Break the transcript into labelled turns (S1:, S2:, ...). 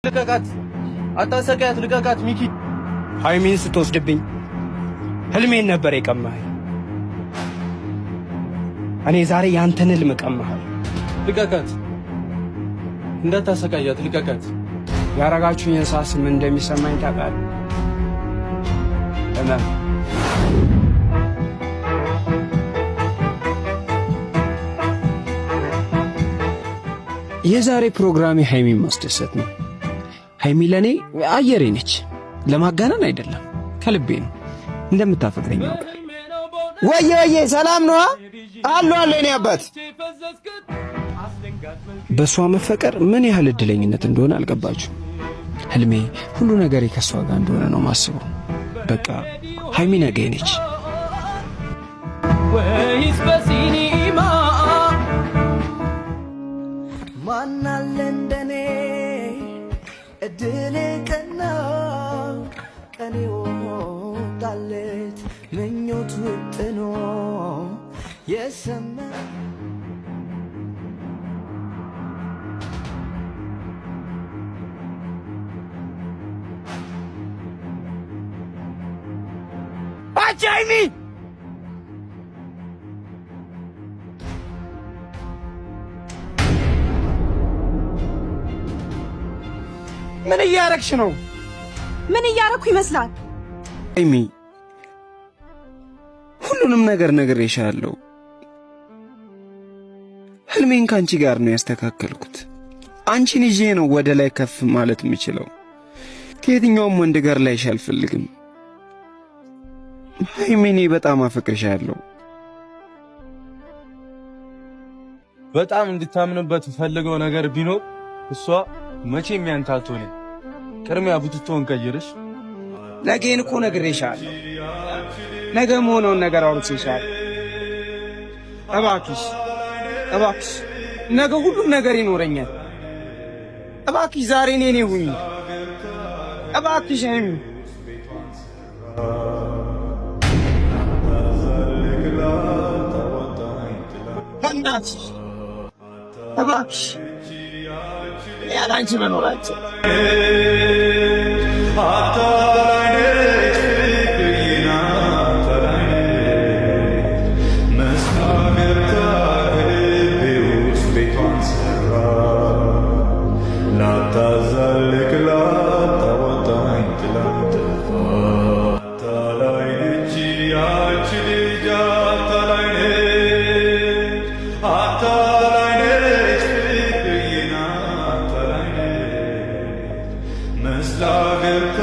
S1: ልቀቃት! አታሰቃያት! ልቀቃት ሚኪ!
S2: ሀይሚን ስትወስድብኝ ህልሜን ነበር የቀማኸኝ። እኔ ዛሬ ያንተን ህልም እቀማሃለሁ።
S1: ልቀቃት! እንዳታሰቃያት! ልቀቃት!
S2: ያረጋችሁኝን ሳስብ ምን እንደሚሰማኝ ታውቃለህ? ህመም። የዛሬ ፕሮግራሜ ሀይሚን ማስደሰት ነው። ሀይሚ ለእኔ አየሬ ነች። ለማጋነን አይደለም፣ ከልቤ ነው። እንደምታፈቅረኝ ያውቃል።
S3: ወየ ወየ፣ ሰላም ነዋ አሉ አሉ የኔ አባት።
S2: በእሷ መፈቀር ምን ያህል እድለኝነት እንደሆነ አልገባችሁም። ህልሜ ሁሉ ነገሬ ከእሷ ጋር እንደሆነ ነው ማስበው። በቃ ሀይሚ ነገ ነች።
S4: ወይስ በሲኒማ?
S5: ማናለ እንደኔ እድል ቀና፣ ቀኔ ወጣለት ምኞት ውጥኖ የሰመ
S2: አንቺ ሀይሚ፣ ምን እያረግሽ ነው?
S6: ምን እያረኩ ይመስላል?
S2: ሀይሚ፣ ሁሉንም ነገር ነግሬሻለሁ። ህልሜን ከአንቺ ጋር ነው ያስተካከልኩት። አንቺን ይዤ ነው ወደ ላይ ከፍ ማለት የምችለው። ከየትኛውም ወንድ ጋር ላይሽ አልፈልግም። ሀይሚ፣ እኔ በጣም አፈቅርሻለሁ።
S1: በጣም እንድታምንበት ፈልገው ነገር ቢኖር እሷ መቼም ያንተ አትሆንም። ቅድሚያ ቡትቶን ቀይርሽ።
S2: ነገን እኮ ነግሬሻለሁ። ነገ መሆነውን ነገር አውርቼሻለሁ። እባክሽ፣ እባክሽ፣ ነገ ሁሉም ነገር ይኖረኛል። እባክሽ ዛሬ እኔ እኔ ሁኚ። እባክሽ ሀይሚ፣ በእናትሽ፣ እባክሽ፣ ያለ አንቺ መኖር አልችልም።
S1: መስላ ገብታ